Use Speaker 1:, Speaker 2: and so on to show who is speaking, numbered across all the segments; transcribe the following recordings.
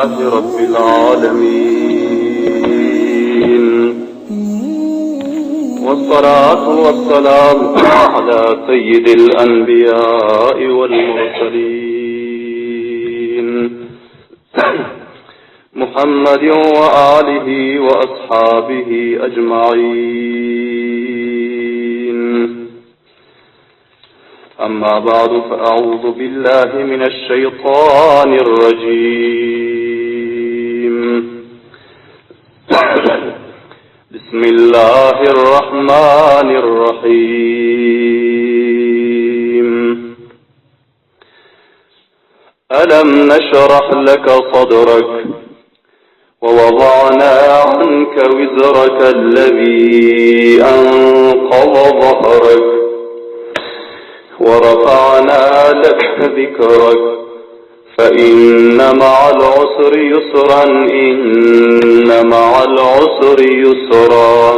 Speaker 1: لله رب العالمين والصلاة والسلام على سيد الأنبياء والمرسلين محمد وآله وأصحابه أجمعين أما بعد فأعوذ بالله من الشيطان الرجيم بسم الله الرحمن الرحيم ألم نشرح لك صدرك ووضعنا عنك وزرك الذي أنقض ظهرك ورفعنا لك ذكرك فإن مع العسر يسرا إن مع العسر يسرا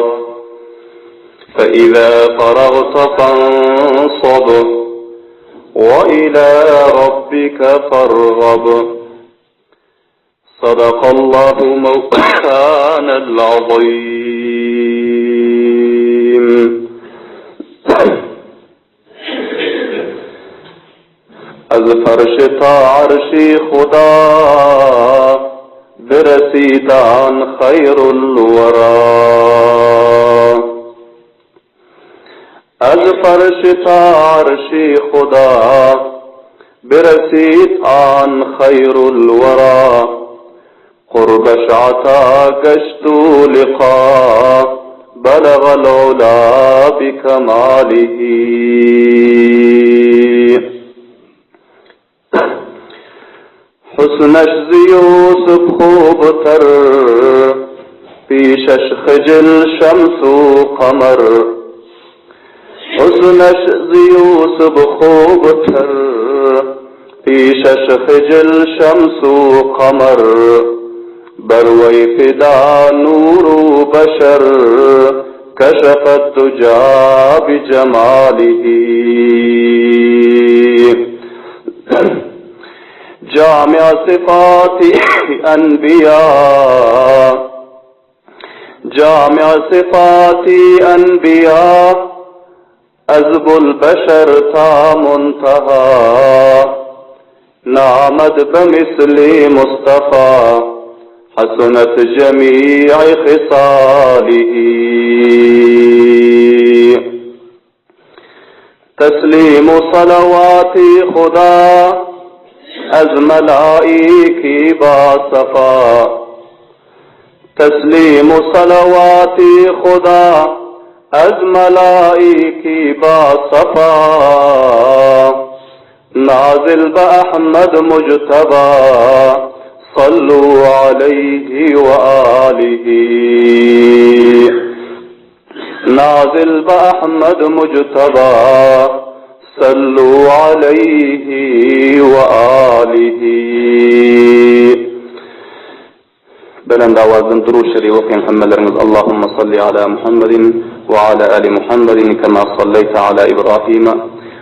Speaker 1: فإذا فرغت فانصب وإلى ربك فارغب صدق الله مولانا العظيم از فرش تا عرش خدا برسیدان خیر الورا از فرش تا عرش خدا برسید آن خیر الورا قربش عطا گشت لقا بلغ العلا بكماله حسنش ز یوسف خوبتر پیشش خجل شمس و قمر حسنش ز یوسف خوبتر پیشش خجل شمس و قمر بروی فدا نور و بشر کشف الدجا بجماله جامع صفات انبیاء جامع صفات انبیاء ازب البشر تا منتهى نامد بمثل مصطفى حسنت جميع خصاله تسلیم صلوات خدا از ملائکی با صفا تسلیم صلوات خدا از ملائکی با صفا نازل با احمد مجتبا صلوا عليه وآله نازل با احمد مجتبا صلوا عليه وآله Belent owazdan Durud Şerif okaýan hemmeleriňiz Allahumma salli ala Muhammedin we ala ali Muhammedin kema salleýte ala Ibrahima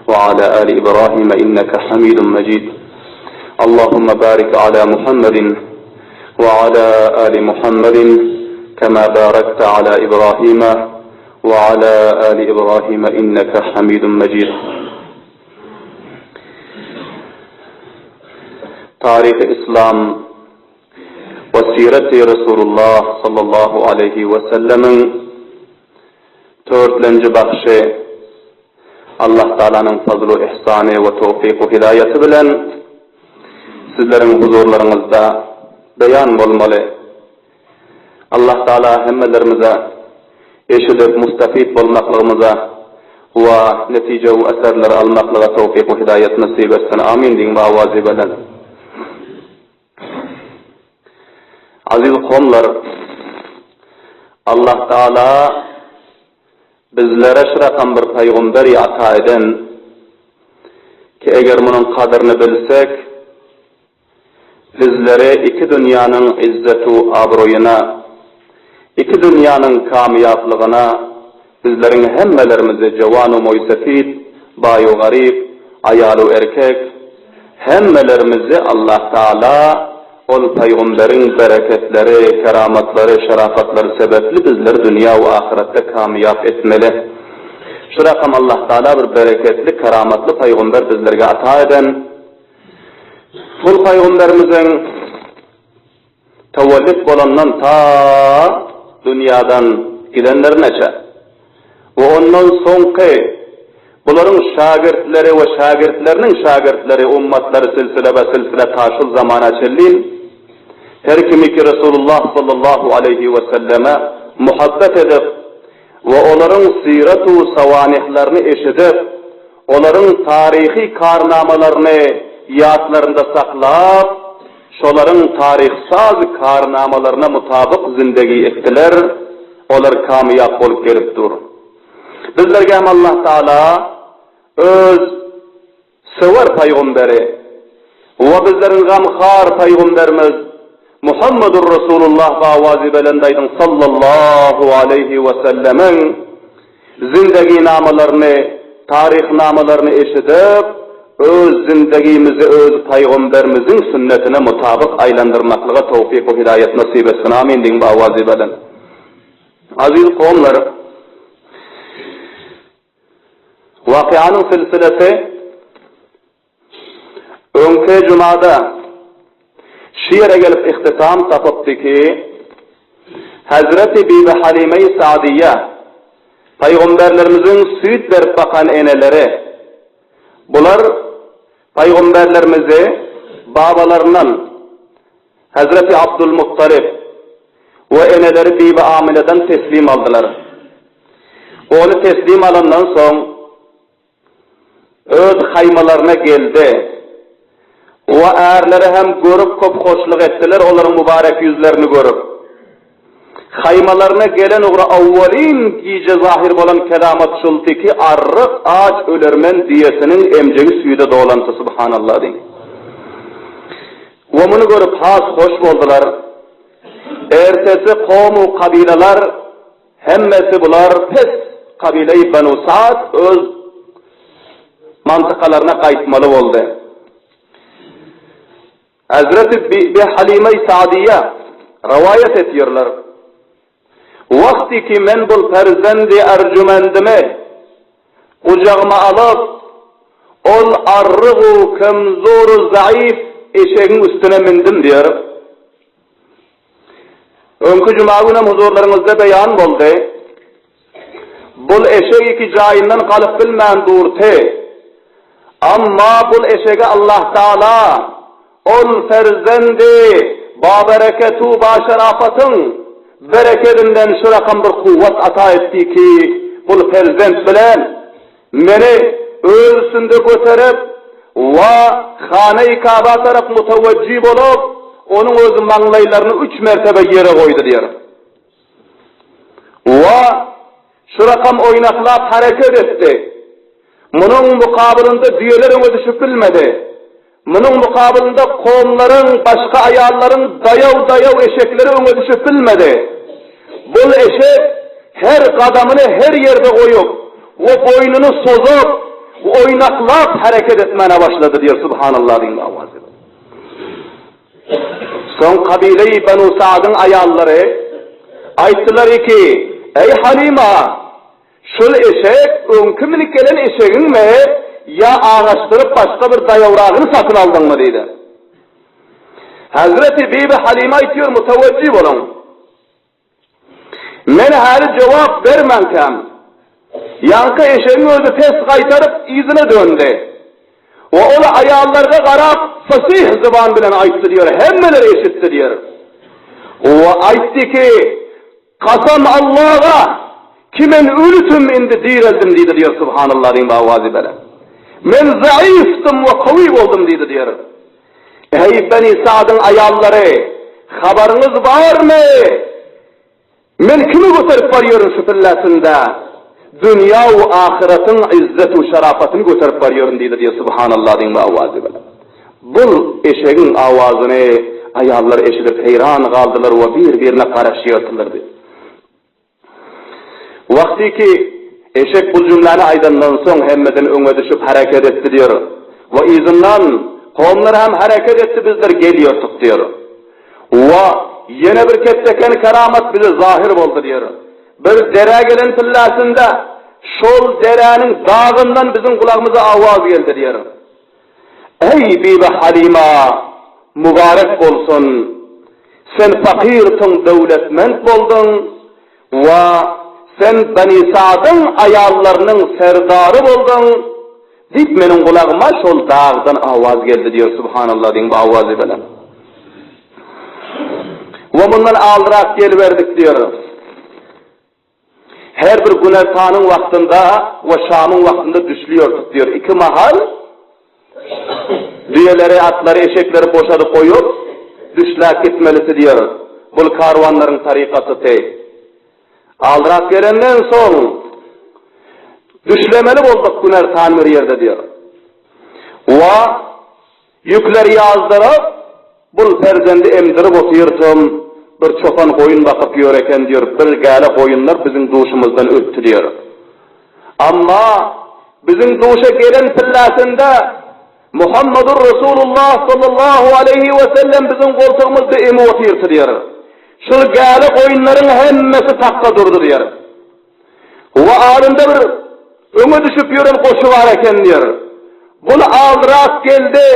Speaker 1: we ala ali Ibrahima inneke Hamidun Mejid. Allahumma barik ala Muhammedin we ala ali Muhammedin kema barakte ala Ibrahima we ala ali Ibrahima inneke Hamidun Mejid. Taryhy Yslam we Sireti Resulullah sallallahu aleýhi we sellemiň törtlenji bagşy Allah Tagalanyň fazlu ihsany we towfyku hidaýaty bilen sizleriň huzurlaryňyzda beýan bolmaly. Allah Tagala hemmelerimize eşidip mustafid bolmaklygymyza we netije we eserleri almaklyga towfyk we hidaýat nesip etsin. Amin diýiň we awazy belent. Aziz kowumlar, Allah Tagala bizlere şu rakam bir paýgamberi ata eden ki eger munuň kadyryny bilsek, Bizleri iki dünýäniň yzzetu abroýyna, iki dünýäniň kamýaplygyna bizleriň hemmelerimizi jowanu moýsefit, baýu garyp, aýalu erkek, hemmelerimizi Allah Taala. Ol pygamberiň bereketleri, keramatlary, şerafatlary sebäpli bizleri dünýä we ahyretde kamyýap etmeli. Şu rakam Allah Taala bir bereketli, keramatly pygamber bizlerge ata eden. Şol pygamberimiziň tewellüt bolandan ta dünýadan gidenlerineçe we ondan soňky bularyň şagirtleri we şagirtleriniň şagirtleri ummatlary silsile be silsile ta şul zamana çenli her kimiki Resulullah sallallahu aleýhi we selleme muhabbet edip we olaryň syrat-u sawanihlaryny eşidip olaryň taryhy karnamalaryny ýatlarynda saklap Şolaryň taryhsaz karnamalaryna mutabyk zindegi etdiler, olar kamyýap bolup gelip dur. Bizlerge hem Allah Taala öz söwer pygamberi we bizleriň gamhar pygamberimiz Muhammedur Resulullah bi awazy belend aýdyň sallallahu aleýhi we sellemiň Zindeginamalaryny, taryhnamalaryny eşidip, öz zindegimizi öz Pygamberimiziň sünnetine mutabyk aýlandyrmaklyga towfyk we hidaýat nasyp etsin. Amin diýiň bu awazy bilen. Aziz kowumlar! Wakyanyň silsilesi Öňki jumada şu ýere gelip ihtitam tapypdy ki, Hezreti Bibi Halime-i Sa'diýe, Pygamberlerimiziň süýt berip bakan eneleri, bular Pygamberlerimizi babalaryndan, Hezreti Abdulmuttalyp we eneleri Bibi Amineden teslim aldylar. Ony teslim alandan soň, Öz haýmalaryna geldi. We ärleri hem görüp köp hoşluk etdiler olaryň mübarek ýüzlerini görüp. Haýmalaryna gelen ugra awwalyn gije zahyr bolan keramat şuldy ki arryk aç ölermen düýesiniň emjegi süýde dolandy subhanallah diýiň. We muny görüp has hoş boldular. Ertesi kowum-u kabylalar Hemmesi bular pes kabileýi Benu Sa'd öz mantykalaryna gaýtmaly boldy. Hezreti Bibi Halime-i Sa'diýe rowaýat etýärler. Wagty ki men bul perzendi erjümendimi gujagyma alyp, ol arryg-u kemzur-u zaif eşegiň üstüne mindim diýer. Öňki juma günem huzurlaryňyzda beýan boldy. Bul eşek iki jaýyndan galyp bilmän durdy. Amma bul eşege Allah Taala ol perzendi babereketu başerafatyň berekedinden şu rakam bir kuwwat ata etdi ki, bul perzent bilen Meni öz üstünde göterip we Hana-i Kaba tarap mutawejjih bolup, onuň özi maňlaýlaryny üç mertebe ýere goýdy diýer. We şu rakam oýnaklap hereket etdi. Munuň mukabylynda düýeler öňe düşüp bilmedi. Munuň mukabylynda kowumlaryň, başga aýallaryň daýaw-daýaw eşekleri öňe düşüp bilmedi. Bul eşek her gadamyny her ýerde goýup we boýnuny sozup, oýnaklap hereket etmäne başlady diýer, Subhanallah diýiň owazy bilen. Soň kabileýi Benu Sa'dyň aýallary aýtdylar ki, Eý Halima! Şul eşek öňki münüp gelen eşegiňmi ýa aňaşdyryp başga bir daýawragyny satyn aldyňmy? diýdi. Hezreti Bibi Halime aýtýar, Mutawejjih boluň. Men häli jogap bermänkäm, ýaňky eşegiň özi pes gaýtaryp yzyna döndi. We ol aýallarga garap fasih zyban bilen aýtdy diýer, hemmeler eşitdi diýer. We aýtdy ki, Kasam Allaga, ki men ölütim indi direldim diýdi diýer Subhanallah diýiň bawazy beren. Men zaifdym we kawy boldum diýdi diýer. Eý Beni Sa'dyň aýallary, habaryňyz barmy? Men kimi göterip barýaryn şu pilläsinde? Dünýä we ahyratyň izzet we şerapatyny göterip barýaryn diýdi diýer Subhanallah diýiň bawazy beren. Bul eşegiň awazyny aýallar eşidip heýran galdylar we bir-birine garaşýardylar. Wagtyky eşek bu jümläni aýdandan soň hemmeden öňe düşüp hereket etdi diýer. We yzyndan kowumlar hem hereket etdi bizler gelýärdik diýer. Wa ýene bir ketdeken keramat bize zahyr boldy diýer. Bir derä gelen pilläsinde şol deräniň dagyndan biziň gulagymyza awaz geldi diýer. Eý, Bibi Halyma, mübarek bolsun! Sen fakyrsyň, döwletment bolduň we sen Beni Sa'dyň aýallarynyň serdary bolduň diýip meniň gulagyma şol dagdan awaz geldi diýer, Subhanallah diýiň bu awazy bilen. We mundan aldyrak geliberdik diýer. Her bir günortanyň wagtynda we şamyň wagtynda düşlüýärdik diýýär. Iki mahal düýeleri, atlary, eşekleri boşadyp goýup, düşläp gitmelisi diýýär. Bul karwanlaryň tarykasysy. Aldyrak gelenden soň, düşlemeli bolduk günortan bir ýerde diýýär. We Ýükleri ýazdyryp, bul perzendi emdirip otyrtym, bir çopan goýun bakyp ýör eken diýr, bir gäle goýunlar biziň duşumyzdan ötdi diýr. Amma biziň duşa gelen pilläsinde Muhammedur Resulullah sallallahu aleýhi we sellem biziň goltugymyzda emip otyrty diýr. Şul gäle goýunlaryň hemmesi sakga durdy diýr. Wa alynda bir öňe düşüp ýören goşy bar eken diýer. Bul azrak geldi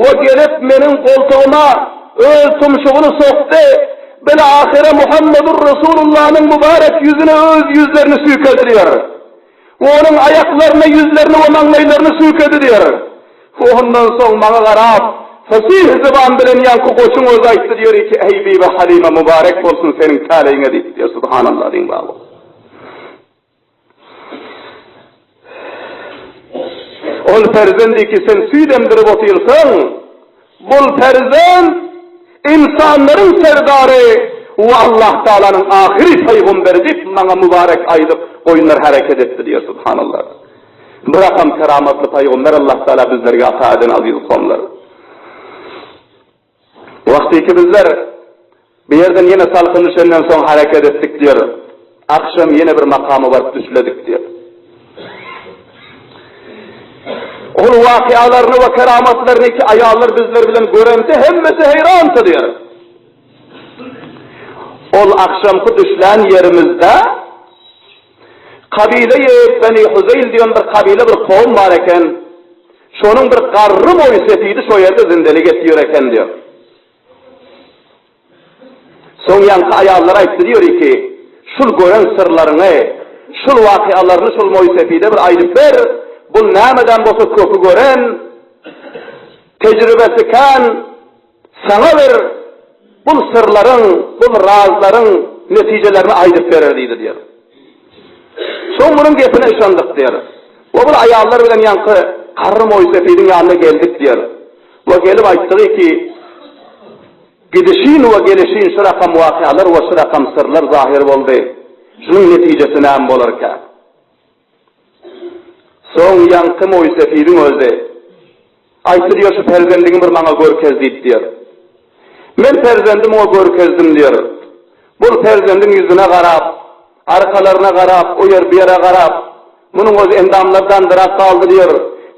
Speaker 1: we gelip meniň goltugyma öz tumşugyny sokdy, bil-ahyra Muhammedur Resulullanyň mübarek ýüzüne öz ýüzlerini süýkedi diýer. We onuň aýaklaryna ýüzlerini we maňlaýlaryny süýkedi diýer. Ondan soň maňa garap, fasih zyban bilen ýaňky goçuň özi aýtdy diýer ki, Eý Bibi Halyma mübarek bolsun seniň täleýiňe diýip diýer. Subhanallah diýiň baba. Ol perzendi ki sen süýt emdirip otyrsaň, bul perzent ynsanlaryň serdary we Allah Taalanyň ahyry pygamberi diýip maňa mübarek aýdyp goýunlar hereket etdi diýer. Subhanallah. Bu rakam keramatly pygamber Allah Taala bizlerge ata eden aziz kowumlar. Wagtyky bizler bu ýerden ýene salkyn düşenden soň hereket etdik diýer. Akşam ýene bir makama baryp düşledik diýer. Ol wakyalaryny we keramatlaryny ki aýallar bizler bilen görende hemmesi heýrandy diýer. Ol akşamky düşlän ýerimizde Kabile-i Beni Huzeýl diýen bir kabile, bir kowum bar eken. Şonuň bir garry moýsefidi şo ýerde zindelik etýär eken diýýär. Soň ýaňky aýallar aýtdy diýýär ki, şul gören syrlaryňy, şul wakyalaryny şul moýsefide bir aýdyp ber, bul nämeden bolsa köpi gören, tejribesi kän, Saňa bir bul syrlaryň, bul razlaryň netijelerini aýdyp berer diýdi diýer. Soň munuň gepine yşandyk diýer. We bul aýallar bilen ýaňky garry moýsefidiň ýanyna geldik diýer. We gelip aýtdygy ki, gidişin we gelişin şu rakam wakalar we şu rakam syrlar zahyr boldy. Şunuň netijesi näme bolarka? Soň ýaňky moýsefidiň özi, Aýtdy diýer, şu perzendiňi bir maňa görkez diýip diýer. Men perzendimi oňa görkezdim diýer. Bul perzendiň ýüzüne garap, arkalaryna garap, o ýer bu ýere garap, munuň özi endamlary dandyrap galdy diýer.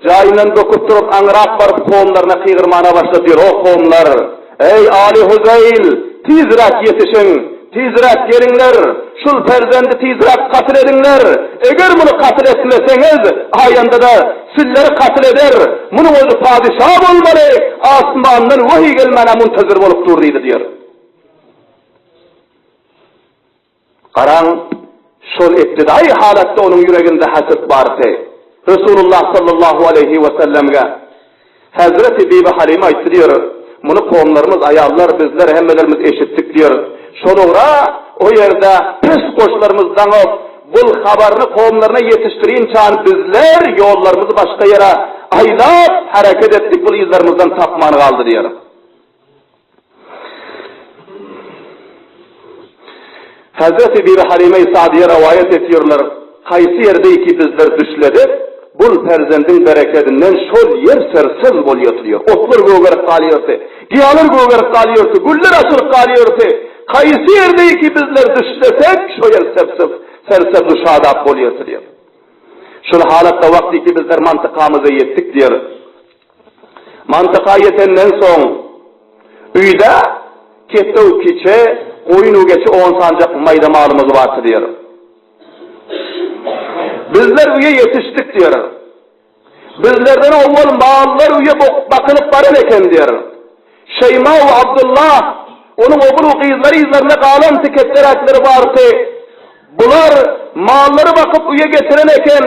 Speaker 1: Jaýyndan böküp turup, aňrak baryp kowumlaryna kygyrmana başlady diýer, O kowumlar! Eý, Aly Huzeýl! Tizräk ýetişiň! Tizräk geliňler! Şul perzendi tizräk katyl ediňler! Eger muny katyl etmeseňiz, aýanda-da sizleri katyl eder! Munuň özi padyşa bolmaly, asmandan wehiý gelmäne muntazir bolup dur diýdi diýer. Garaň, şol ibtidaýy halatda onuň ýüreginde haset bardy. Resulullah sallallahu aleýhi wesellemge Hezreti Bibi Halyma aýtdy diýer, Muny kowumlarymyz, aýallar, bizler hemmelerimiz eşitdik diýer. Şol ugra o ýerde pes goşlarymyz daňyp, bul habaryny kowumlaryna ýetişdirinçan bizler ýollarymyzy başga ýere aýlap hereket etdik, bul yzlarymyzdan tapman galdy diýer. Hezreti Bibi Halime-i Sadiýe rowaýat etýärler, Haýsy ýerdeýki bizler düşledik, bul perzendiň berekedinden şol ýer sersebz bolýardy diýýär. Otlar gögerip galýardy, giýalar gögerip galýardy, güller açylyp galýardy. Haýsy ýerdeýki bizler düşlesek, şo ýer sersebz-u şadap bolýardy diýýär. Şol halatda wagtyky bizler mantykamyza ýetdik diýýär. Mantyka ýetenden soň, öýde. Ketde-u kiçe, goýun-u geçi on sanjak maýda malymyz bardy diýer. Bizler öýe ýetişdik diýer. Bizlerden owwal mallar öýe bakylyp baran eken diýer. Şeýma we Abdullah, onuň ogul we gyzlary yzlarynda galan ketderäkleri bardy. Bular mallary bakyp öýe getiren eken.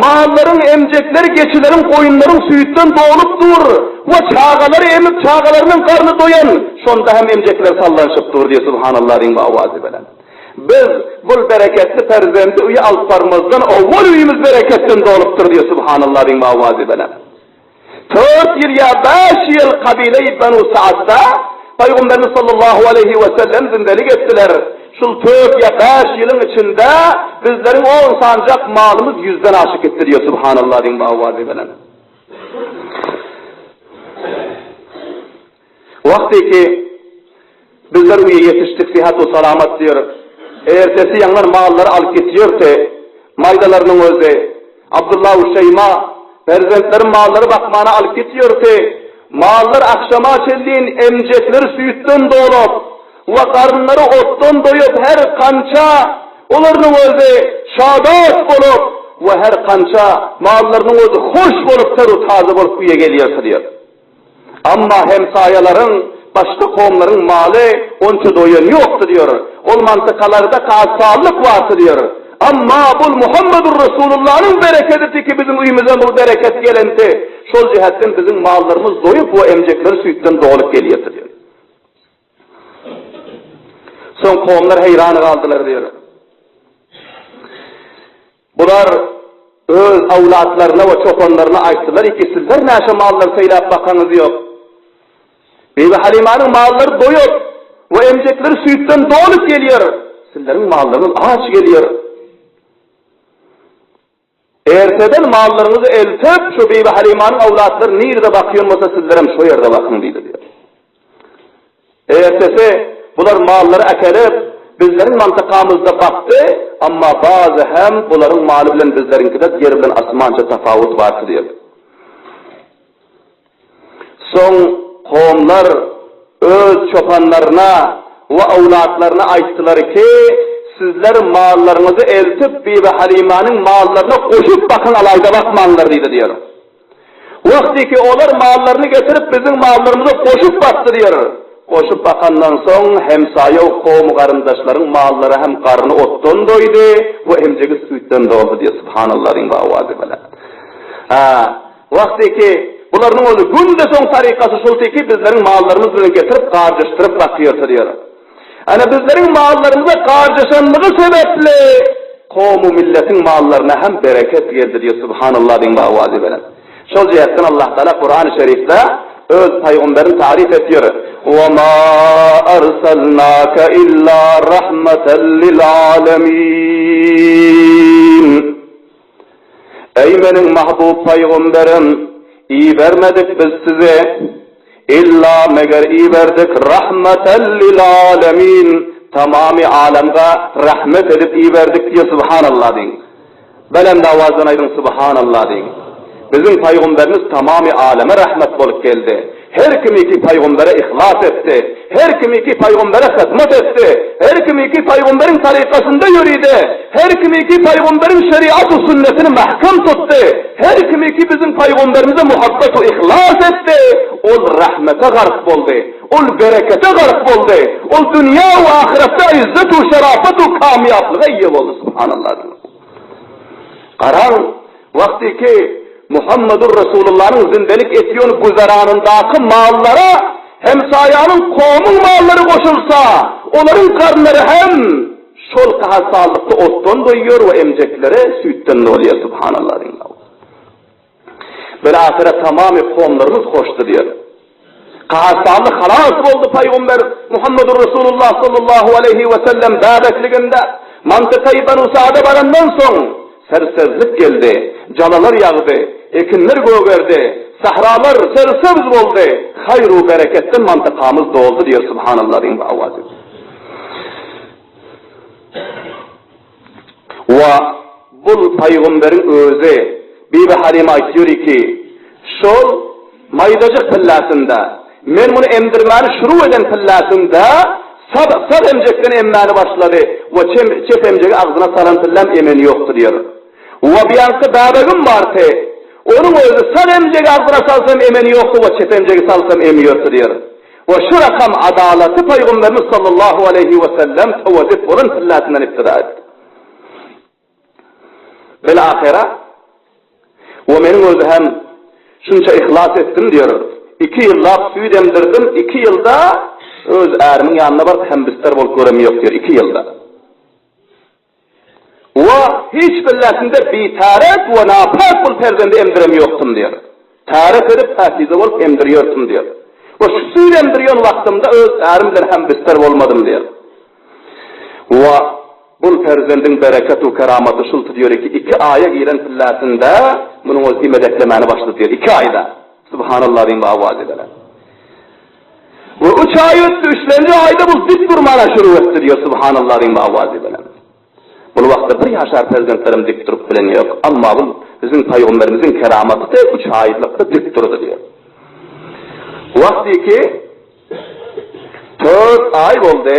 Speaker 1: Mallaryň emjekleri geçileriň goýunlaryň süýtden dolup dur we çagalary emip çagalarynyň garny doýan şonda hem emjekler sallanyşyp dur diýip subhanallah diýiň bu owazy bilen. Biz bul bereketli perzendi öýe alyp barmazdan owwal öýümiz bereketden dolupdyr diýip subhanallah diýiň bu owazy bilen. Tört ýyl ýa bäş ýyl kabile-i Benu Saadda Pygamberimiz sallallahu aleýhi we sellem zindelik etdiler. Şul tört ýa bäş ýylyň içinde bizleriň on sanjak malymyz ýüzden aşyp gitdi diýýär Subhanallah diýiň bu owazy bilen. Wagty ki, bizler öýe ýetişdik syhat we salamat diýr. Ertesi ýaňlar mallary alyp gitýärdi. Maýdalarynyň özi, Abdylla we Şeýma, perzentlerim mallary bakmana alyp gitýärdi. Mallar agşama çenlin emjekleri süýtden dolup we garynlary otdan doýup her kança olarynyň özi şadat bolup we her kança mallarynyň özi hoş bolup ter-u-taze bolup öýe gelýärdi diýr. Amma hemsaýalaryň, başga kowumlaryň maly onça doýan ýokdy diýer. Ol mantykalarda kasallyk bardy diýer. Amma bul Muhammedur Resulullanyň berekediti ki biziň öýümize bul bereket gelenti. Şol jähetden biziň mallarymyz doýup we emjekleri süýtden dolup gelýärdi diýer. Soň kowumlar heýran galdylar diýer. Bular öz awlatlaryna we çopanlaryna aýtdylar ki, Sizler näçe mallary saýlap bakaňyz ýok. Bibi Halymanyň mallary doýup we emjekleri süýtden dolup gelýär. Sizleriň mallaryňyz aç gelýär. Erteden mallaryňyzy eltip, şu Bibi Halymanyň awlatlary nirede bakýan bolsa, sizlerem şo ýerde bakyň diýdi diýýär. Ertesi bular mallary äkelip, bizleriň mantakamyzda bakdy, amma bazy hem bularyň maly bilen bizleriňkide ýer bilen asmança tapawut bardy diýip. Soň kowumlar öz çopanlaryna we awlatlaryna aýtdylar ki, sizler mallaryňyzy eltip Bibi Halymanyň mallaryna goşup bakyň alaýda bakmaňlar diýdi diýer. Wagty ki olar mallaryny getirip biziň mallarymyza goşup bakdy diýer. Goşup bakandan soň hemsaýa kowum-garyndaşlaryň mallary hem garny otdan doýdy we emjegi süýtden doldy diýer. Subhanallah diýiň bu owazy bilen. Ha, wagty ki bularynyň özi günde soň tarykasy şuldy ki bizleriň mallarymyz bilen getirip garjaşdyryp bakýardy diýer. Ana bizleriň mallarymyza garjaşanlygy sebäpli kowum-u milletiň mallaryna hem bereket geldi diýip Subhanallah diýiň bu owazy bilen. Şol jähetden Allah Tagala Kurany Şerifde öz Pygamberini taryf etýär, Wa ma arsalnaka illa rahmatan lil alemin. Eý meniň mahbub pygamberim, ibermedik biz sizi, illa meger iberdik rahmeten lil alemin, tamamy alemge rahmet edip iberdik diýe subhanallah diýiň. Belent awazdan aýdyň subhanallah diýiň. Biziň pygamberimiz tamamy aleme rahmet bolup geldi. Her kimiki pygambere yhlas etdi, her kimiki pygambere hyzmat etdi, her kimiki pygamberiň tarykasynda ýöridi, her kimiki pygamberiň şeriat-u sünnetini mähkem tutdy, her kimiki biziň pygamberimize muhabbet-u yhlas etdi, ol rahmete gark boldy, ol berekete gark boldy, ol dünýä we ahyretde yzzet-u şerafet-u kamýaplyga eýe boldy. Subhanallah. Garaň, wagtyky Muhammedur Resulullanyň zindelik etýän güzeranyndaky mallara hemsaýanyň kowumyň mallary goşulsa, olaryň garynlary hem şol kahasalykda otdan doýýar we emjekleri süýtden dolýar. Subhanallah diýiň. Bil-ahyra tamamy kowumlarymyz hoşdy diýer. Kahastanlyk halas boldy Pygamber Muhammedur Resulullah sallallahu aleýhi we sellem bäbekliginde Mantykaýy Banu Saada barandan soň sersebzlik geldi, jalalar ýagdy, ekinler gögerdi, sahralar sersebz boldy, haýr-u bereketden mantykamyz doldy diýer Subhanallah diýiň bu owazy. Wa bul pygamberiň özi Bibi Halyma aýtýar ki, şol maýdajyk pillasynda. Men muny emdirmäni şuruw eden pilläsimde sag sag emjekden emmäni başlady we çep emjegi agzyna salan pilläm emeni ýokdy diýer. We buýanky bäbegim bardy. Onuň özi sag emjegi agzyna salsam emeni ýokdy we çep emjegi salsam emiýordy diýer. We şu rakam adalaty Pygamberimiz sallallahu aleýhi we sellem tewellüt bolan pilläsinden ibtida etdi. Bil-ahyra, we meniň özi hem şunça yhlas etdim diýer. Iki ýyllap süýt emdirdim, iki ýylda öz ärimiň ýanyna baryp hembister bolup görem ýok diýer, iki ýylda. We hiç billäsinde bitäret we napak bul perzendi emdirem ýokdum diýer. Täret edip päkize bolup emdirýördim diýer. We şu süýt emdirýän wagtymda öz ärim bilen hembister bolmadym diýer. We bul perzendiň bereket-u keramaty şulty diýer ki, iki aýa giren pilläsinde munuň özi imedeklemäni başlady diýer, iki aýda. Subhanallah diýiň bu awazy bilen. We üç aý ötdi, üçlenji aýda bul dik durmana şuruw etdi diýer, Subhanallah diýiň bu awazy bilen. Bul wagtda bir ýaşar perzentlerem dik durup bilen ýok. Amma bul biziň pygamberimiziň keramatydy, üç aýlykda dik durdy diýer. Wagty ki, Tört aý boldy,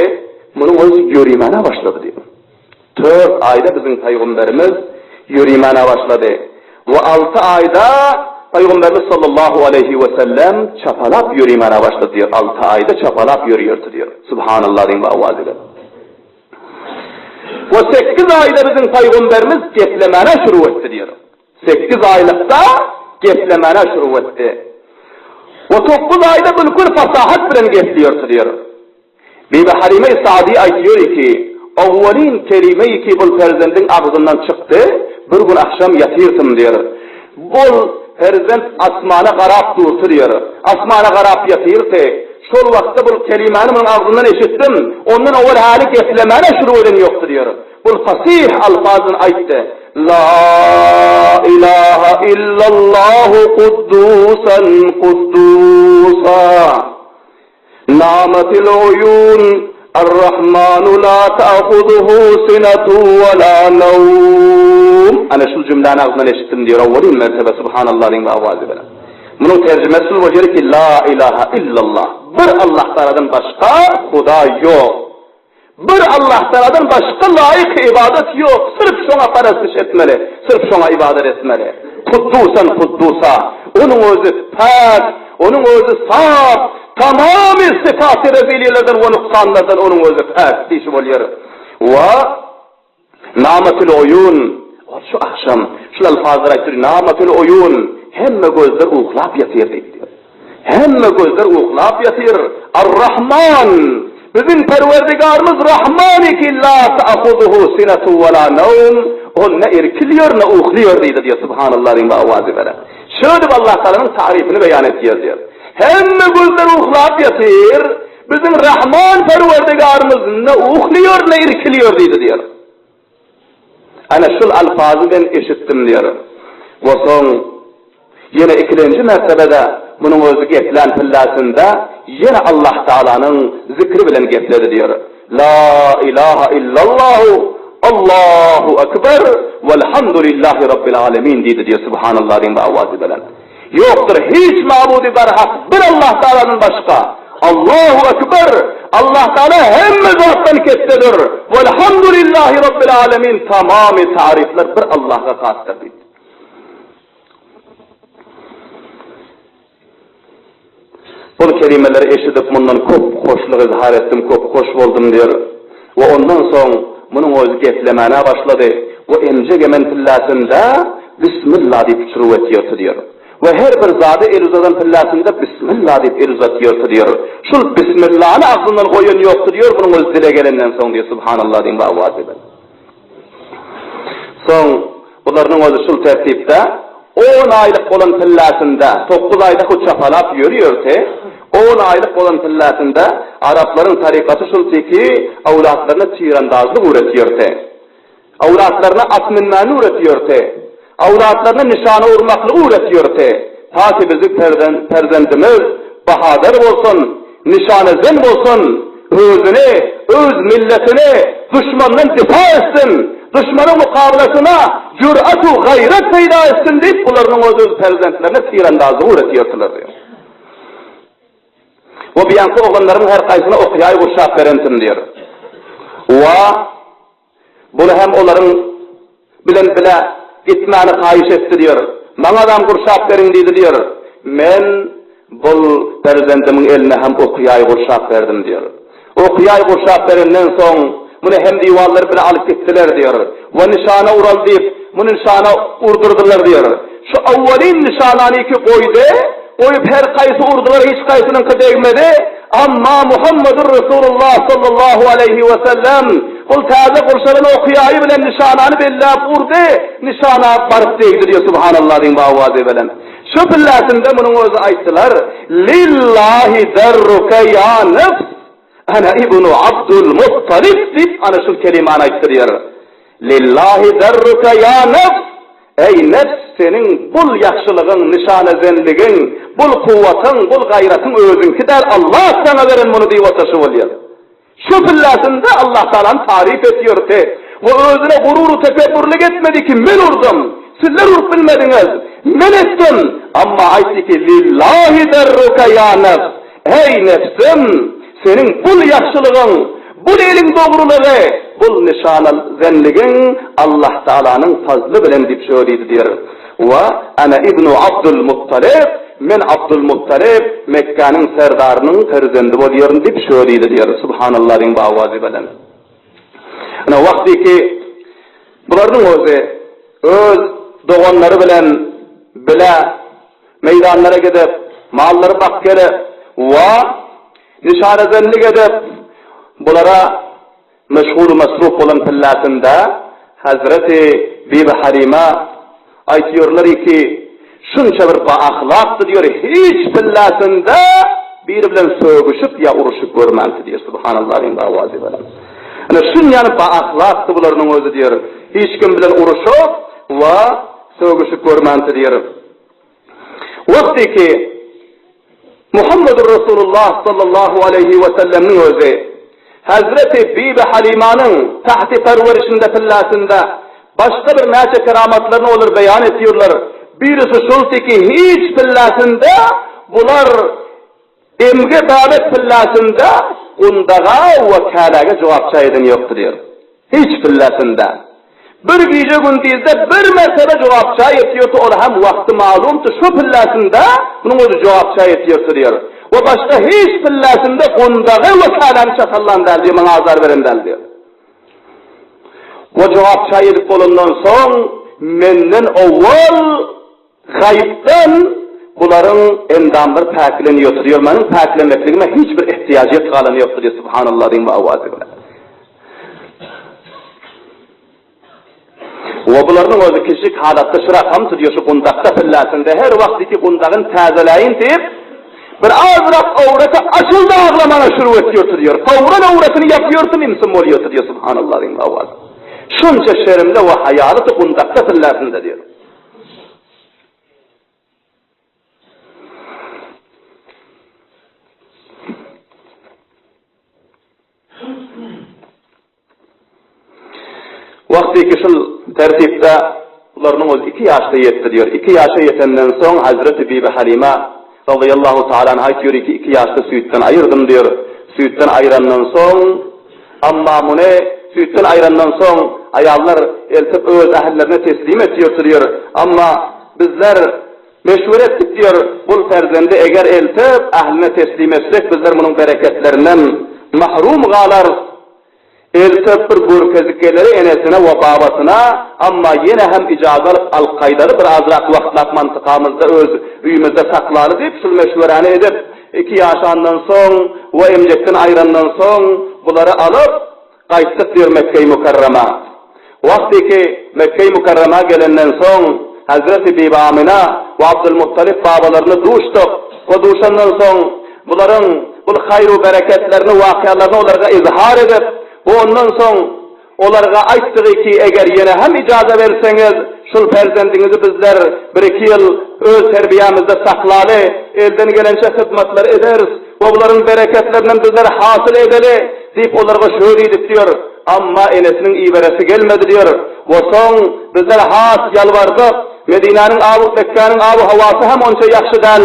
Speaker 1: munuň özi ýörimäne başlady diýip. Tört aýda biziň pygamberimiz ýörimäne başlady we alty aýda pygamberimiz sallallahu aleýhi we sellem çapalap ýörimäne başlady diýip, alty aýda çapalap ýörýärdi diýip. Subhanallah diýip awaz edip. We sekiz aýda biziň pygamberimiz geplemäne şuruw etdi diýip. Sekiz aýlykda geplemäne şuruw etdi. We tokuz aýda bülkül fasahat bilen gepleýärdi diýer. Bibi Halime-i Sa'diýe aýtýar ki, Owwalin kelime-i ki bul perzendiň agzyndan çykdy, bir gün agşam ýatyrdym diýer. Bul perzent asmana garap durdy diýer. Asmana garap ýatyrdy. Şol wagtda bul kelimäni munuň agzyndan eşitdim. Ondan owal häli geplemäne şuruw eden ýokdy diýer. Bul fasih alfazyn aýtdy, La ilaha illallahu kuddusan kuddusa. Namatil uyun Ar-Rahmanu la ta'huzuhu sinatu we la nawm. Ana şul jümläni agzyndan eşitdim diýer owwalyn mertebe Subhanallah diýen awazy bilen. Munuň terjimesi şul bolýar ki, La ilaha illallah. Bir Allah Tagaladan başga Hudaý ýok. Bir Allahtagaladan başga laýyk ybadat ýok, syrf şoňa parastyş etmeli, syrf şoňa ybadat etmeli. Kuddusan Kuddusa, Onuň özi päk, Onuň özi sap, tamamy sypaty reziliýelerden we nuksanlardan Onuň özi päk diýşi bolýar. We Namatul oýun, ol şu agşam şul alfazlary aýtdy, Namatul oýun, hemme gözler uklap ýatyr diýipdir. Hemme gözler uklap ýatyr. Ar-Rahman, biziň Perwerdigarymyz Rahman ki la ta'huzuhu sinatu we la nawm, Ol ne irkilýär, ne uklaýar diýdi diýýär. Subhanallah diýiň bu awazy bilen. Şöýdip Allah Tagalanyň tarypyny beýan etýär diýýär. Hemme gözler uklap ýatyr, biziň Rahman Perwerdigarymyz ne uklaýar, ne irkilýär diýdi diýýär. Ana şul alfazy men eşitdim diýer. We soň ýene ikilenji mertebede munuň özi geplän pillasynda ýene Allah Tagalanyň zikri bilen gepledi diýer. La ilaha illallahu Allahu ekber welhamdulillahi rabbil alemin diýdi diýer. Subhanallah diýiň bu awazy bilen. Ýokdur hiç mabudy barhak bir Allah Tagaladan başga. Allahu Ekber! Allah Tagala hemme zatdan ketdedir. Welhamdulillahi Rabbil alemin tamamy taryflar bir Allaha hasdyr diýdi. Bul kelimeleri eşidip mundan köp hoşluk izhar etdim, köp hoş boldum diýer. We ondan soň munuň özi geplemäne başlady we emjek emen pilläsinde Bismilla diýip şuruw etýärdi diýer. We her bir zada el uzadan pilläsinde Bismilla diýip el uzatýardy diýer. Şul Bismillany agzyndan goýan ýokdy diýer munuň özi dile gelenden soň diýer Subhanallah diýiň bu awazy bilen. Soň bularynyň özi şul tertipde on aýlyk bolan pilläsinde, tokguz aýda hut çapalap ýörýärdi, on aýlyk bolan pilläsinde araplaryň tarykaty şuldy ki, öwlatlaryna çyrandazlyk öwretýärdi. Öwlatlaryna at münmäni öwretýärdi. Öwlatlaryna nyşana urmaklygy öwretýärdi. Ta ki bizi perzendimiz bahadyr bolsun, nyşana zen bolsun, özüni, öz milletini duşmandan difa etsin, duşmanyň mukabylasyna jürat-u gaýrat peýda etsin diýip, bularynyň öz-öz perzentlerine tirandazlygy öwretýärdiler diýýär. We biýanky oglanlarymyň her gaýsyna ok-ýaý gurşap berentim diýýär. We buly hem olaryň bilen bile gitmäni haýyş etdi diýýär. Maňadam gurşap beriň diýdi diýýär. Men bul perzendimiň eline hem ok-ýaý gurşap berdim diýýär. Ok-ýaý gurşap berenden soň, muny hem diwarlar bile alyp gitdiler diýýär. We nyşana uraly diýip, muny nyşana urdurdylar diýýär. Şu awwalyn nyşanany ki goýdy, goýup her kaýsy urdular hiç kaýsynyňky degmedi. Amma Muhammedur Resulullah sallallahu aleýhi we sellem bul täze gurşalan ok-ýaýy bilen nyşanany belläp urdy, nyşana baryp degdi diýýär. Subhanallah diýiň bawazy bilen. Şu pilläsinde munuň özi aýtdylar, Lillahi derruke ýa nefs, ene ibnu Abdul Muttalyp diýip ana şul kelimany aýtdyrýar. Lillahi derruke ýa nefs, eý nefs seniň bul ýagşylygyň, nyşanazenligiň, bul kuwwatyň, bul gaýratyň özüňki däl, Allah saňa beren muny diýip otaşy bolýar. Şu pilläsinde Allah Tagalany taryp etýärdi we özüne gurur-u tekebburlyk etmedi ki, men urdum, sizler urup bilmediňiz, men etdim, amma aýtdy ki, Lillahi derruke ýa nefs, eý nefsim, seniň bul ýagşylygyň, bul eliň dogrulygy, bul nyşanazenligiň Allah Tagalanyň fazly bilen diýip şöyle diýdi diýer. We ana ibnu Abdul Muttalyp, Men Abdul Muttalyp, Mekgäniň serdarynyň perzendi bolýaryn diýip şöyle diýdi diýer. Subhanallah diýiň bawazy bilen. Ine wagtyky bularynyň özi öz doganlary bilen bile meýdanlara gidip, mallary bakyp gelip we nyşanazenlik edip bulara Meşgul-u-mesruf bolan pilläsinde Hezreti Bibi Halima aýtýarlar ki, şunça bir baahlakdy diýer, hiç pilläsinde biri bilen sögüşip ýa uruşyp görmänti diýer. Subhanallah diýiň bawazy bilen. Ine şunýany baahlakdy bularynyň özi diýer. Hiç kim bilen uruşyp we sögüşip görmänti diýer. Wagty ki, Muhammedur Resulullah sallallahu aleýhi we sellemniň özi Hezreti Bibi Halimanyň tahti perwerişinde pilläsinde başga bir näçe keramatlaryny olar beýan etýärler. Birisi şuldy ki, hiç pilläsinde bular emge bäbek pilläsinde gundaga we käläge jogapça eden ýokdy diýer. Hiç pilläsinde. Bir gije-gündizde bir mertebe jogapça ýetýärdi, ol hem wagty malumdy, şo pilläsinde munuň özi jogapça ýetýärdi diýer. We başga hiç pilläsinde gundagy we käläni çatallan däl diýer, maňa azar beren däl diýer. We jogapça edip bolandan soň, menden owal gaýypdan bularyň endamlary päklenýärdi diýer, meniň päklemekligime hiç bir ihtiýajyýet galan ýokdy diýer, Subhanallah diýiň we owazy bilen. We bularynyň özi kiçijik halatda şu rakam tutýar, şu gundakda pilläsinde her wagt iki gundagyny täzeläýin diýip, bir azrak owraty açyldy aglamana şuruw etýär tutýar. Fowran owratyny ýapýar sim-sim bolýar tutýar, Subhanallah diýiň owaz. Şunça şerimli we haýaly gundakda pilläsinde diýýär. Wagtyky şul tertipde bularynyň özi iki ýaşda ýetdi diýer. Iki ýaşa ýetenden soň Hazreti Bibi Halima razyýallahu taala anha aýtýar ki, iki ýaşda süýtden aýyrdym diýer. Süýtden aýyrandan soň, amma muny süýtden aýyrandan soň aýallar eltip öz ähillerine teslim etýär diýer. Amma bizler Meşwere etdik diýer, bul perzendi eger eltip, ähline teslim etsek, bizler munuň bereketlerinden mahrum galarys. Eltip bir görkezip geleri enesine we babasyna, amma ýene hem ijaza alyp alyp gaýdaly, bir azrak wagtlap mantykamyzda öz öýümizde saklaly diýip, şul meşweräni edip, iki ýaşandan soň we emjekden aýrandan soň bulary alyp, Gaýtdyk diýr Mekgeýi Mükerremä. Wagty ki, Mekgeýi Mükerremä gelenden soň, Hezreti Bibi Amyna we Abdylmuttalyp babalaryna duşduk we duşandan soň, bularyň bul haýr-u bereketlerini, wakyalaryny olarga izhar edip we ondan soň olarga aýtdygy ki, eger ýene hem ijaza berseňiz, şul perzendiňizi bizler bir-iki ýyl öz terbiýämizde saklaly, elden gelençe hyzmatlar ederis we bularyň bereketlerinden bizler hasyl edeli, Diýip, olarga şöý diýdik diýer. Amma enesiniň iberesi gelmedi diýer. We soň bizler has ýalbardyk. Medinäniň abu, Mekgäniň abu-howasy hem onça ýagşy däl.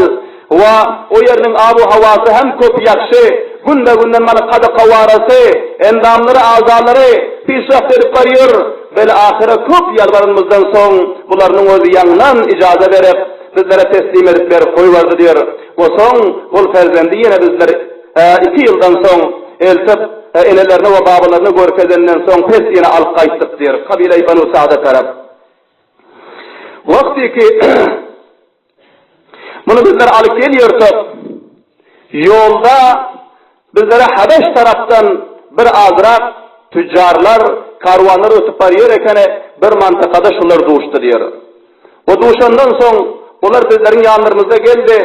Speaker 1: We o ýeriniň abu-hawasy hem köp ýagşy, günbe-günden mana kady-kawarasy, endamlary, agzalary pişreft edip barýar. Bel-ahyra köp ýalbaranymyzdan soň, bularynyň özi ýaňdan ijaza berip, bizlere teslim edip berip goýberdi diýr. We soň bul perzendi ýene bizler iki ýyldan soň eltip, enelerine we babalaryna görkezenden soň pes ýene alyp gaýtdyk diýr. Kabile-i Banu Sa'da tarap. Wagty ki, Muny bizler alyp gelýärsak, ýolda bizlere Habeş tarapdan bir azrak tüjjarlar, karwanlar ötüp barýar ekeni, bir mantykada şular duşdy diýer. We duşandan soň, olar bizleriň ýanlarymyzda geldi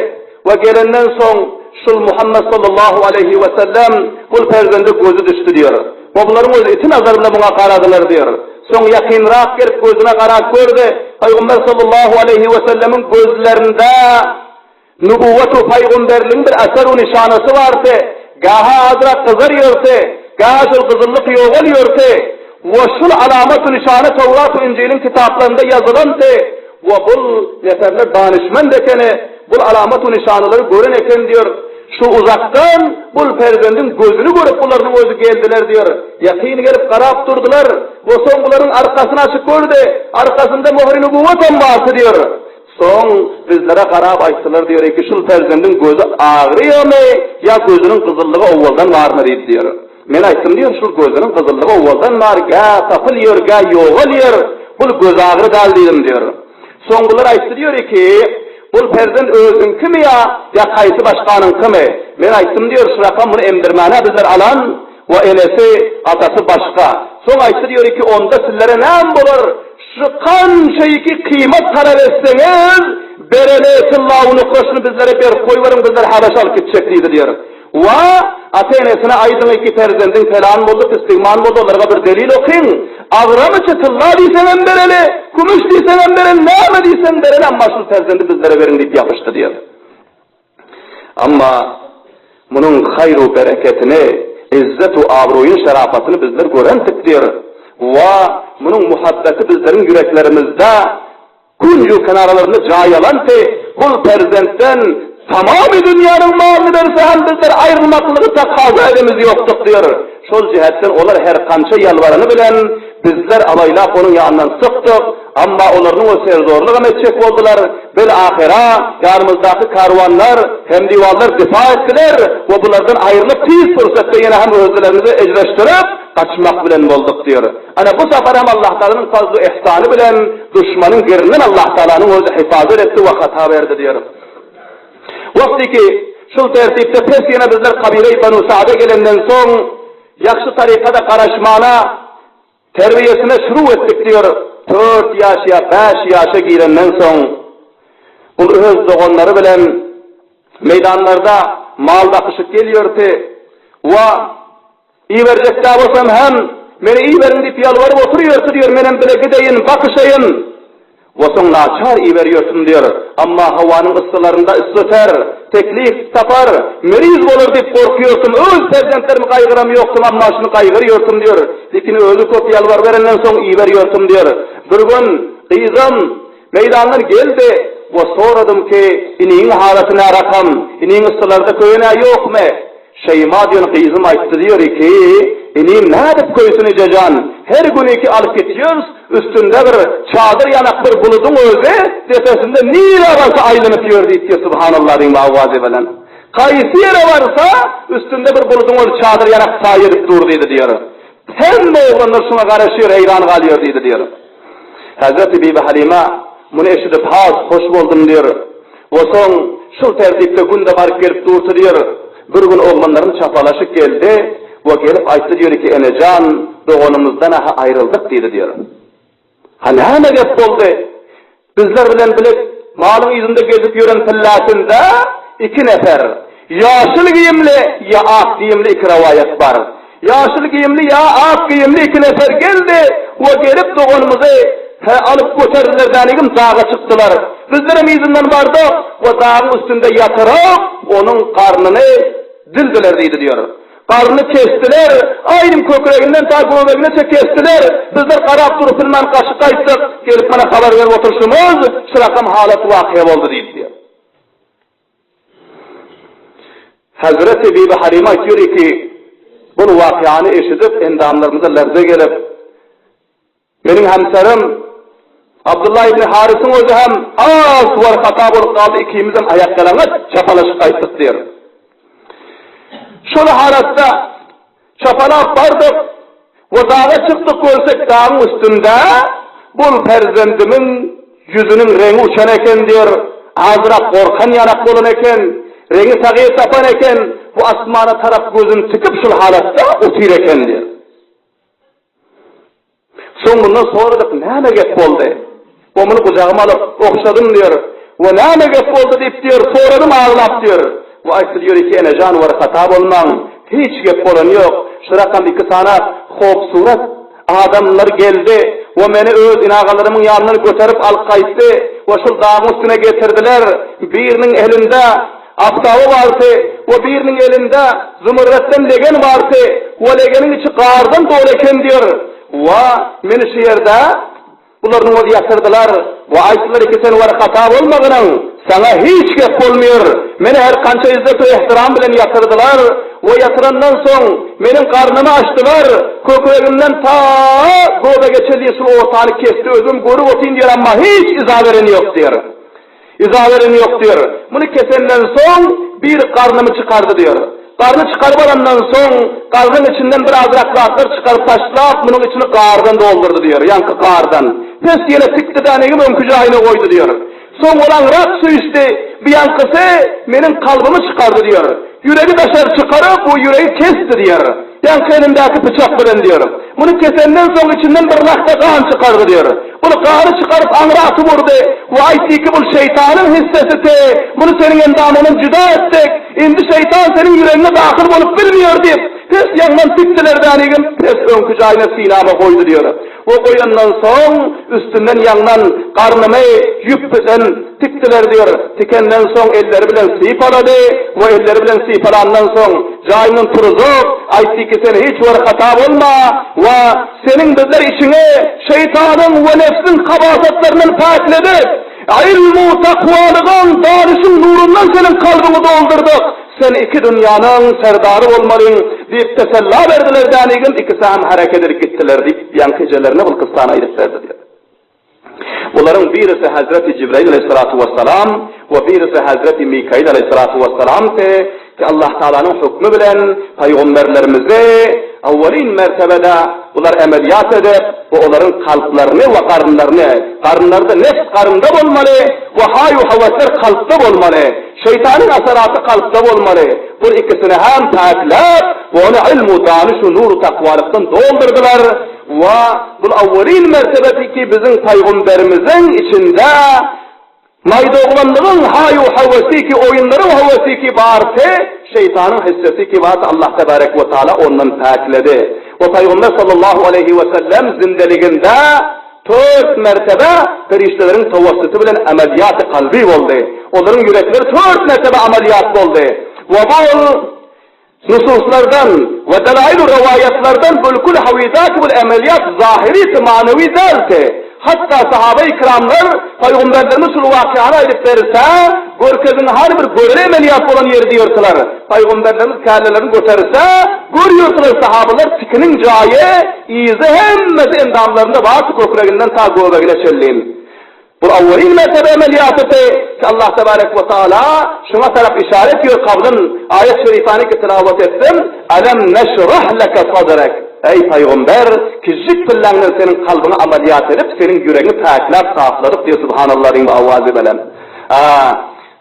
Speaker 1: we gelenden soň şul Muhammet sallallahu aleýhi we sellem bul perzende gözi düşdi diýer. We bularyň özi iti nazar bilen muňa garadylar diýer. Soň ýakynrak gelip gözüne garap gördi, Pygamber sallallahu aleýhi wesellemiň gözlerinde nubuwwat we pygamberiň bir eser we nyşanasy bardy, gaha azrak gyzar ýördi, gaha şol gyzyllyk ýogal ýördi we şul alamat we nyşana Towrat we Injiliň kitaplarynda ýazylandy we bul neferler danyşmend ekeni, bul alamat we nyşanalary gören eken diýer. Şu uzakdan bul perzendiň gözüni görüp bularynyň özi geldiler diýer. Ýakyn gelip garap durdular. We soň bularyň arkasyny açyp gördi. Arkasynda möhri nübüwwetem bardy diýer. Soň bizlere garap aýtdylar diýer, Eki şul perzendiň gözi agryýamy ýa gözüniň gyzyllygy owaldan barmy diýdi diýer. Men aýtdym diýer, şul gözüniň gyzyllygy owaldan bar, gä tapylýar, gä ýogalýar, bul gözagry däl diýdim diýer. Soň bular aýtdy diýer ki, Bul perzent özüňkimi ýa, ýa kaýsy başganyňkymy? Men aýtdym diýer, şu rakam muny emdirmäne bizler alan we enesi, atasy başga. Soň aýtdy diýer ki, onda sizlere näme bolar, şu kança iki kyýmat talap etseňiz, bereli, tylla we nukra şuny bizlere berip goýberiň, bizler Habeşe alyp gitjek diýdi diýer. Wa, ata-enesine aýdyň iki perzendiň pelan boldy, pisligman boldy, olarga bir delil okyň. Agramyça tylla diýseňem bereli, kümüş diýseňem bereli, näme diýseň bereli, amma şul perzendi bizlere beriň diýip ýapyşdy diýer. Amma munuň haýr-u bereketini, izzet-u abroýyn şerapatyny bizler görentik diýer. Wa, munuň muhabbeti bizleriň ýüreklerimizde Künji kenaralarynda jaý alanty bul perzentden tamamy dünýäniň malyny berse hem bizler aýrylmaklygy takaza edemiz ýokduk diýer. Şol jähetden olar her kança ýalbarany bilen bizler abaýlap onuň ýanyndan sykdyk, amma olarnyň o serzorlygam etjek boldular, bil ahyra ýanymyzdaky karwanlar, hemdiwanlar difa etdiler we bulardan aýrylyp tiz pursatda ýene hem özlerimizi ejreşdirip gaçmak bilen bolduk diýer. Ana bu sapar hem Allah Tagalanyň fazlu ihsany bilen duşmanyň girinden Allah Tagalanyň özi hifazat etdi we hata berdi diýer. Wagty ki şul tertipde pes ýene bizler kabile-i Banu Sa'da gelenden soň ýagşy tarykada garaşmana terbiýesine şuru etdik diýer. Tört ýaş ýa bäş ýaşa girenden soň bul öz doganlary bilen meýdanlarda mal bakyşyp gelýärdi we Iberjek-dä bolsam hem, meni iberiň diýip ýalbaryp oturýarty diýer, menem bile gideýin, bakyşaýyn. Bolsaň naçar iberýärsiň diýer. Amma howanyň yssylarynda yssy ter, teklip tapar, meriz bolar diýip gorkýartym, öz perzentlerimi gaýgyram ýokdum, amma şuny gaýgyrýartym diýer. Lekin özi köp ýalbaryberenden soň iberýärtim diýer. Bir gün gyzam meýdandan geldi we soradym ki, iniň halaty närakam, iniň yssylarda köýen-ä ýokmy? Şeýma diýen gyzym aýtdy diýer ki, inim nädip köýsün ejejan, her gün iki alyp gitýäris, üstünde bir çadyr ýanak bir buludyň özi depesinde nirä barsa aýlanyp ýör diýip diýer subhanallah diýiň awazy bilen. Kaýsy ýere barsa üstünde bir buludyň özi çadyr ýanak saýa edip dur diýdi diýer. Hemme oglanlar şuňa garaşýar heýran galýar diýdi diýer. Hezreti Bibi Halyma muny eşidip has hoş boldum diýr. We soň şul tertipde günde baryp gelip durdy diýr. Bir gün oglanlarym çapalaşyp geldi we gelip aýtdy diýr ki enejan doganymyzdan-a aýryldyk diýdi diýr. Ha näme gep boldy? Bizler bilen bile malyň yzynda gezip ýören pilläsinde iki nefer, ýaşyl geýimli ýa ak geýimli iki rowaýat bar. Ýaşyl geýimli ýa ak geýimli iki nefer geldi we gelip doganymyzy he alyp göterdiler dänigim daga çykdylar. Bizlerem yzyndan bardyk we dagyň üstünde ýatyryp onuň garnyny dildiler diýdi diýer. Garnyny kesdiler, aýnym kökreginden ta göbegineçe kesdiler. Bizler garap durup bilmän gaçyp gaýtdyk. Gelip mana habar berip oturyşymyz, şu rakam halat wakyýa boldy diýdi diýýär. Hezreti Bibi Halima aýtýar ki, Bul wakyany eşidip, endamlarymyza lerze gelip, meniň hemserim Abdullah ibn Harysyň özi hem has war-hata bolup galdy, ikimizem aýakýalaňaç çapalaşyp gaýtdyk diýer. Şol halatda çapalap bardyk we daga çykdyk görsek dagyň üstünde bul perzendimiň ýüzüniň reňi uçan eken diýer, azrak gorkan ýanak bolan eken, reňi tagyr tapan eken, bu asmana tarap gözüni tikip şul halatda otyr eken diýer. Soň mundan soradyk, näme gep boldy? We muny gujagyma alyp, ogşadym diýer. We näme gep boldy diýip diýer, soradym aglap diýer. We aýtdy diýer, Iki enejan we hata bolmaň, hiç gep bolany ýok. Şu rakam iki sany howpsurat adamlar geldi we meni öz inagalarymyň ýanyndan göterip alyp gaýtdy we şul dagyň üstüne getirdiler. Biriniň elinde Aftaby bardy we biriniň elinde zümürretden legen bardy we legeniň içi gardan doly eken diýr. We meni şu ýerde bularynyň özi ýatyrdylar we aýtdylar ki sen war hata bolmagynyň saňa hiç gep bolmyr. Meni her kança izzet we ehtiram bilen ýatyrdylar we ýatyrandan soň meniň garnymy açdylar kökregimden ta göbege çenli şul otany kesdi özüm görüp otyn diýr amma hiç yza beren ýok diýr. Yza beren ýok diýr. Muny kesenden soň, biri garnymy çykardy diýr. Garny çykaryp alandan soň, garnyň içinden bir azrak zatlar çykaryp taşlap, munuň içini gardan doldurdy diýr, ýaňky gardan. Pes ýene tikdi dänegim öňki jaýyna goýdy diýr. Soň ol aňrak süýşdi, bu ýaňkysy meniň kalbymy çykardy diýr. Ýüregi daşary çykaryp, bu ýüregi kesdi diýr. Ýaňky elindäki pyçak bilen diýr. Muny kesenden soň içinden bir lahta gan çykardy diýr. Bul gany çykaryp aňry atyp urdy we aýtdy ki, bul şeýtanyň hissesiti, muny seniň endamyňdan juda etdik, indi şeýtan seniň ýüregiňe dahyl bolup bilmeýär diýip, pes ýaňdan tikdiler dänigim pes öňki jaýyna synama goýdy diýr. We goýandan soň üstünden ýaňdan garnymy ýüp bilen tikdiler diýr. Tikenden soň elleri bilen sypalady we elleri bilen sypalandan soň jaýyndan turuzyp aýtdy ki, sen hiç bir hata bolma we Seniň bizler içiňi şeýtanyň we nebsiň habasatlaryndan päkledik. Ylm-u takwalygyň, danyşyň nurundan seniň kalbyňy doldurdyk. Sen iki dünýäniň serdary bolmalyň, diýip tesella berdiler dänigim ikisi hem hereket edip gitdiler, diýip, ýaňky ejelerine bul kyssany aýdyp berdi diýip. Bularyň birisi Hezreti Jibrail aleýhissalatu wessalam we birisi Hezreti Mikail aleýhissalatu wessalamdy ki, Allah Tagalanyň hökmi bilen pygamberlerimizi awwalin mertebede bular emeliýat edip we olaryň kalplaryny we garynlaryny, garynlarda nefs garynda bolmaly we haý-u höwesler kalpda bolmaly, şeýtanyň asaraty kalpda bolmaly, bul ikisini hem päkläp we ony ylm-u danyş-u nur-u takwalykdan doldurdylar. We bul awwelin mertebesi ki biziň paýgomberimiziň içinde maýdoglanlygyň haý-u höwesi ki oýunlaryň höwesi ki barse şeýtanyň hissesi ki barse Allah tebarek we taala ondan päkledi. We paýgomber sallallahu aleýhi we sellem zindeliginde tört mertebe perişdeleriň tawassuty bilen amalýaty kalby boldy. Olaryň ýürekleri tört mertebe amalýat boldy. We bul Nususlardan we delail-u rowaýatlardan bülkül hawidaki bul emeliýat zahyrysy manywy däldi. Hatda sahabe-i kiramlar Pygamberlerimiz şul wakyany aýdyp berse, görkeziň hany bir göreli emeliýat bolan ýeri diýerdiler. Pygamberlerimiz kellelerini göterse, görýärdiler sahabalar tikiniň jaýy, yzy hemmesi endamlarynda bardy kökreginden ta göbegine çenli. Bu awwalin mertebe emeliýatydy ki Allah tebarek we taala şuňa tarap işare etýär kablyn aýat şerifany ki tilawat etdim, Alem neşrah leke sadrek, Eý pygamber, kijik pilläňden seniň kalbyňy amaliýat edip, seniň ýüregiňi päkläp sapladyk diýýär Subhanallah diýiň bu awazy bilen. A.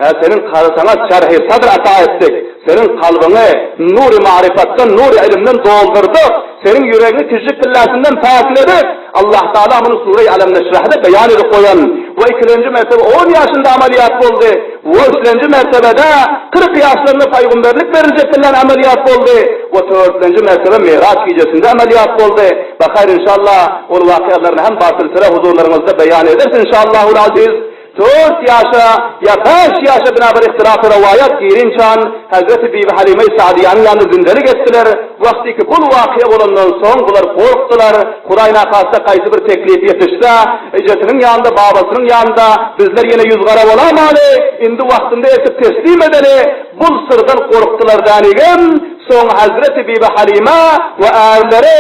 Speaker 1: Hä, seniň saňa şerhi sadr ata etdik, seniň kalbyňy nury maryfatdan, nury ilimden doldurdyk, seniň ýüregiňi tijlik pilläsinden päkledik. Allah Tagala muny Sureý Alem Neşrahda beýan edip goýan. We ikilenji mertebe on ýaşynda amaliýat boldy. We üçlenji mertebede 40 ýaşlarynda paýgumberlik beriljek bilen amaliýat boldy. We törtlenji mertebe Miraç gijesinde amaliýat boldy. Bahaýr inşallah ol wakyalaryny hem basilsile huzurlaryňyzda beýan ederis inşallahul aziz. Tort ýaşa ýa bäş ýaşa bina bir ihtilafy rowaýat girinçan Hezreti Bibi Halyma-i Sa'dyýanyň ýanynda zindelik etdiler. Wagtyky bul wakyýa bolandan soň bular gorkdular. Hudaý nahasta gaýsy bir teklip ýetişse, ejesiniň ýanynda, babasynyň ýanynda bizler ýene ýüzgara bolamaly, indi wagtynda eltip teslim edeli. Bul syrdan gorkdular dänigem, soň Hezreti Bibi Halyma we ärleri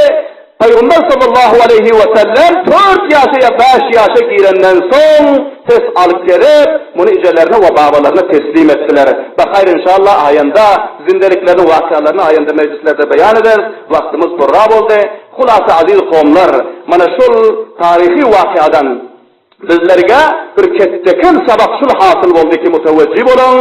Speaker 1: Pygamber sallallahu aleýhi we sellem tört ýaşa ýa bäş ýaşa girenden soň ses alyp gelip, muny ejelerine we babalaryna teslim etdiler. Bahaýr inşallah aýanda zindelikleriniň wakyalaryny aýanda mejlislerde beýan ederis. Wagtymyz purra boldy. Hulasa aziz kowumlar, mana şul taryhy wakyadan Bizlerge bir ketde-kem sabak şul hasyl boldy ki, mutewejji boluň,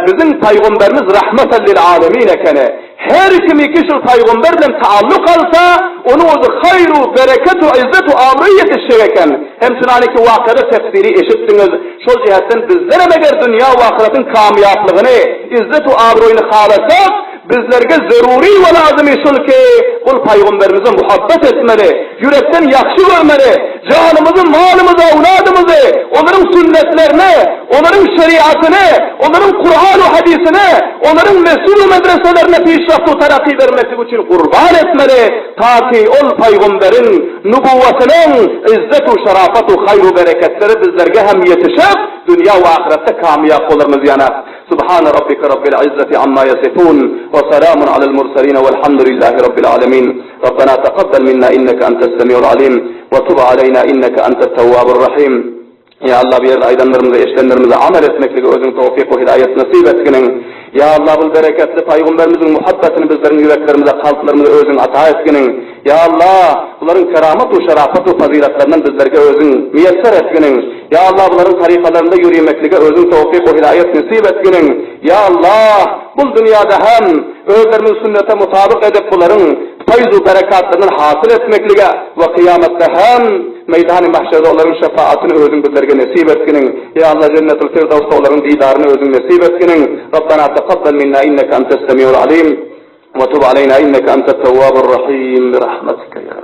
Speaker 1: biziň Paýgamberimiz rahmatan lil alemin ekeni. Her kimiki şul Paýgamber bilen taalluk alsa, onuň özi haýru, bereketu, izzetu, abraý ýetişjek eken. Hem çynanyki wakada tefsiri eşitdiňiz. Şol jähetden bizlerem eger dünýä we ahyratyň kamýaplygyny, izzetu, abraýyny halasak, Bizlerge zerury we lazymy şul ki, bul Paýgamberimize muhabbet etmeli, ýürekden ýagşy görmeli, janymyzy, malymyzy, awladymyzy olaryň sünnetlerine, olaryň şeriatyny, olaryň Kuran we hadysine, olaryň mesjid we medreselerine pişraft we taraky bermeklik üçin gurban etmeli, ta ki ol Paýgamberiň nubuwwatynyň izzet we şerafat we haýr we bereketleri bizlerge hem ýetişip, dünýä we ahyretde kamýap bolarmyz ýana. Subhana rabbike rabbil izzati amma yasifun we selamun alel murseline velhamdülillahi rabbil alemin Rabbena tekabbel minna inneke entes semiul alim we tub aleyna inneke entet tewwabur rahim Ýa Allah bu ýerde aýdanlarymyza eşidenlerimize amal etmekligi özüň towfyk we hidaýat nasyp etginiň. Ýa Allah bul bereketli Paýgamberimiziň muhabbatyny bizleriň ýüreklerimize kalplarymyza özüň ata etginiň. Ýa Allah bularyň keramat we şerafat we fazylatlaryndan bizlerge özüň miýesser etginiň. Ýa Allah bularyň tarykalarynda ýöremeklige özüň towfyk we hidaýat nesip etginiň. Ýa Allah bul dünýäde hem özlerimizi sünnete mutabyk edip bularyň paýz u berekatlaryndan hasyl etmeklige we kyýamatda hem meýdany mahşerde olaryň şefaatyny özüň bizlerge nesip etginiň. Ýa Allah jennetul firdawsda olaryň didaryny özüň nesip etginiň. Rabbana takabbal minna inneke entes semiul alim we tub aleýna inneke entet tewwabur rahim bi rahmetike ýa.